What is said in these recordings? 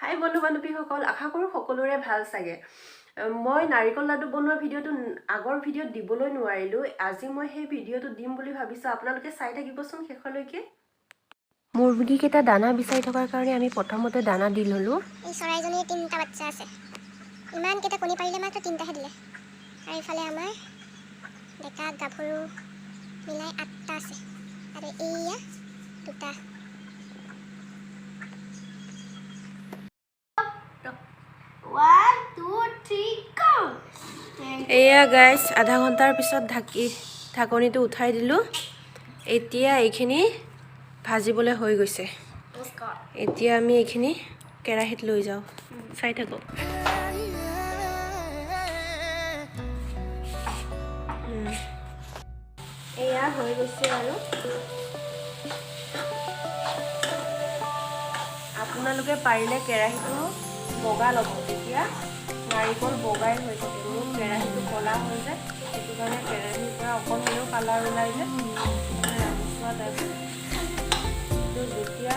হাই বন্ধু বান্ধৱীসকল, আশা কৰোঁ সকলোৰে ভাল চাগে। মই নাৰিকল লাডু বনোৱা ভিডিঅ'টো আগৰ ভিডিঅ'ত দিবলৈ নোৱাৰিলোঁ। আজি মই সেই ভিডিঅ'টো দিম বুলি ভাবিছোঁ। আপোনালোকে চাই থাকিবচোন শেষলৈকে। মুৰ্গীকেইটা দানা বিচাৰি থকাৰ কাৰণে আমি প্ৰথমতে দানা দি ল'লোঁ। এই চৰাইজনীৰ তিনিটা বাচ্চা আছে। ইমানকেইটা কণী পাৰিলে, মাত্ৰ তিনিটাহে দিলে। আৰু এইফালে আমাৰ ডেকা গাভৰু মিলাই আঠটা আছে আৰু এইয়া দুটা। One, two, three, go! এয়া গাইছ, আধা ঘণ্টাৰ পিছত ঢাকনিটো উঠাই দিলোঁ। এতিয়া এইখিনি ভাজিবলৈ হৈ গৈছে। নমস্কাৰ। এতিয়া আমি এইখিনি কেৰাহীত লৈ যাওঁ, চাই থাকক। এয়া হৈ গৈছে আৰু আপোনালোকে পাৰিলে কেৰাহীটো বগা ল'ব, তেতিয়া নাৰিকল বগাই হৈ থাকে। মোৰ কেৰাহীটো ক'লা হৈ যায়, সেইটো কাৰণে কেৰাহীৰ পৰা অকণ হ'লেও কালাৰ ওলাই যায়, ৰঙচুৱা টাইপ। তো যেতিয়া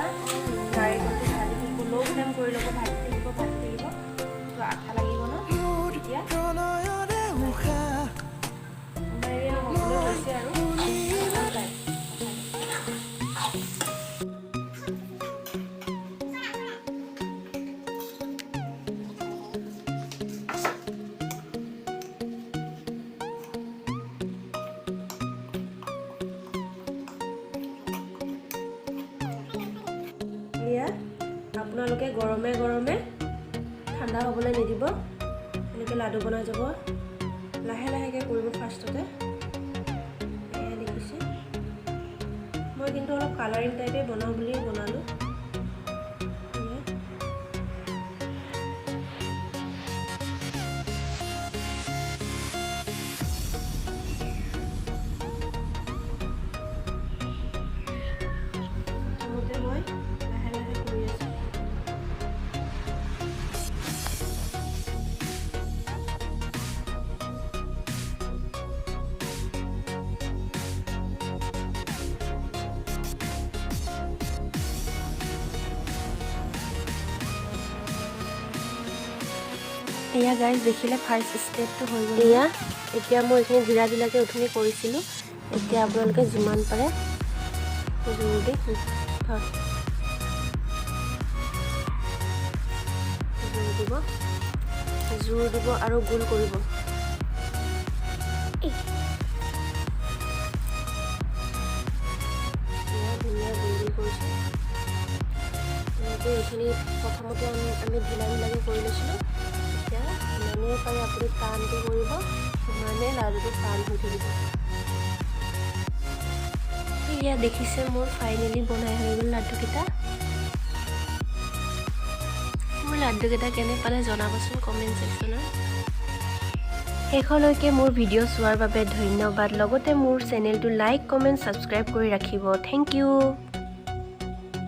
নাৰিকলটো ভাজি থাকিব, ল' ফ্লেম কৰি ল'ব, ভাজি থাকিব, ভাজি থাকিব, তো আঠা লাগিব ন তেতিয়া। আমাৰ এয়া হ'বলৈ হৈছে আৰু অকণ টাইম। এয়া আপোনালোকে গৰমে গৰমে, ঠাণ্ডা হ'বলৈ নিদিব, এনেকৈ লাডু বনাই যাব। লাহে লাহেকৈ কৰিব ফাৰ্ষ্টতে। এয়া দেখিছে, মই কিন্তু অলপ কালাৰিং টাইপে বনাওঁ বুলিয়ে বনালোঁ। এয়া। প্ৰথমতে মই লাহে লাহে কৰি আছোঁ। এয়া গাইজ, দেখিলে, ফাৰ্ষ্ট ষ্টেপটো হৈ গ'ল। এয়া এতিয়া মই এইখিনি ঢিলা ঢিলাকৈ উঠনি কৰিছিলোঁ। এতিয়া আপোনালোকে যিমান পাৰে জোৰ দি ধৰ, জোৰ দিব, জোৰ দিব আৰু গোল কৰিব। এই। এয়া ধুনীয়া গোল গোল কৰিছোঁ এনেকৈ। এইখিনি প্ৰথমতে আমি ঢিলা ঢিলাকৈ কৰি লৈছিলোঁ। এতিয়া যিমানেই পাৰে আপুনি টানকৈ কৰিব, সিমানেই লাডুটো টান হৈ থাকিব। এয়া দেখিছে, মোৰ ফাইনেলি বনাই হৈ গ'ল লাডুকেইটা। মোৰ লাডুকেইটা কেনে পালে জনাবচোন কমেণ্ট ছেকশ্যনত। শেষলৈকে মোৰ ভিডিঅ' চোৱাৰ বাবে ধন্যবাদ। লগতে মোৰ চেনেলটো লাইক, কমেণ্ট, ছাবস্ক্ৰাইব কৰি ৰাখিব। Thank U.